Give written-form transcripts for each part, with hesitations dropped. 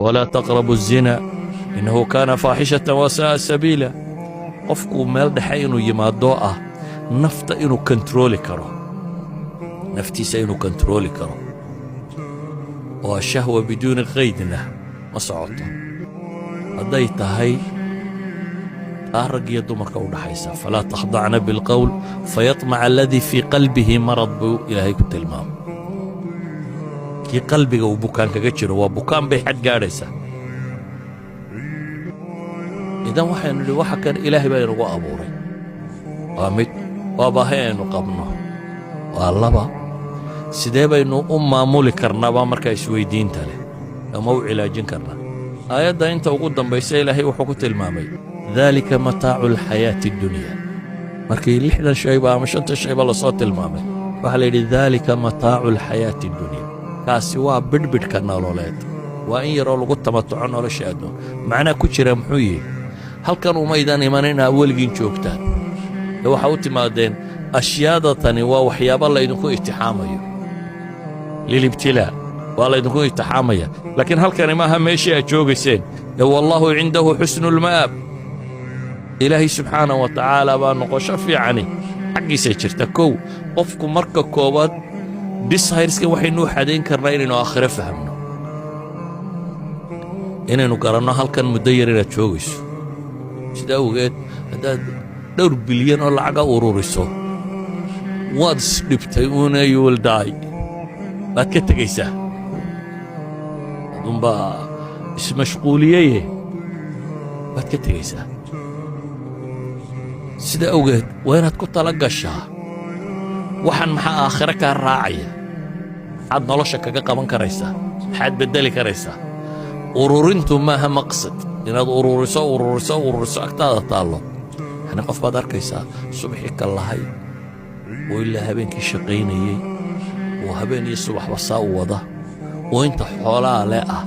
Walaa taqrabu الzina innahu kaana faaxishatan wasaa'a sabiila. Qofku meel dhexe inuu yimaadoo ah nafta inuu control-i karo, naftiisa inuu control-i karo, oo ashahwa biduuni qaydna ma socoto. Hadday tahay taa rag iyo dumarka u dhaxaysa, falaa takhdacna bilqowl fayatmaca aladii fii qalbihi marad, buu Ilaahay ku tilmaamay. Kii qalbiga uu bukaan kaga jiro, waa bukaan bay xad gaadhaysaa. Idan waxaynu nidhi, waxa kan Ilaahay baa inagu abuuray, waa mid, waa baahi aynu qabno. Waa laba, sidee baynu u maamuli karnaabaa markaa isweyddiinta leh, ama u cilaajin karnaa? Aayadda inta ugu dambaysa Ilaahay wuxuu ku tilmaamay daalika mataacu alxayaati addunya. Markii 60 shayba ama shanta shayba lasoo tilmaamay, waxaa la yidhi daalika mataacu alxayaati addunya, kaasi waa bidhbidhka nololeed, waa in yaroo lagu tamatuco nolosha adduun. Macnaa ku jira muxuu yihi? Halkan umaydan iman inaa weligiin joogtaan ee waxaa u timaadeen ashyaada tani waa waxyaabo laydinku itixaamayo, lilibtilaa, waa laydinku itixaamaya, laakiin halkani maaha meeshii aad joogayseen ee wallaahu cindahu xusnu lma'aab. Ilaahay subxaana wa tacaala baa noqosho fiicani xaggiisay jirta. Kow, qofku marka koowaad desires-kan waxaynu u xadayn karnaa inaynu aakhiro fahamno, inaynu garanno halkan muddo yar inaad joogayso. Sida awgeed, haddaad dhowr bilyan oo lacaga ururiso, waad isdhibtay uuna, you will die, baad ka tegaysaa, adunbaa ismashquuliyeye, baad ka tegaysaa. Sida awgeed waa inaad ku tala gashaa waxaan maxaa aakhiro kaa raacaya, maxaad nolosha kaga qaban karaysaa, maxaad beddeli karaysaa. Ururintu maaha maqsad, inaad ururiso, ururiso, ururiso, agtaada taallo. Yani qof baad arkaysaa subaxii ka lahay oo ilaa habeenkii shaqaynayey, oo habeen iyo subaxba saa u wada, oo inta xoolaa le ah,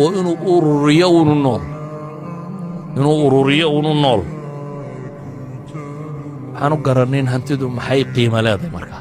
oo inuu ururiyo unu nool, inuu ururiyo unu nool. Waxaan u garannin hantidu maxay qiimo leedahay markaa.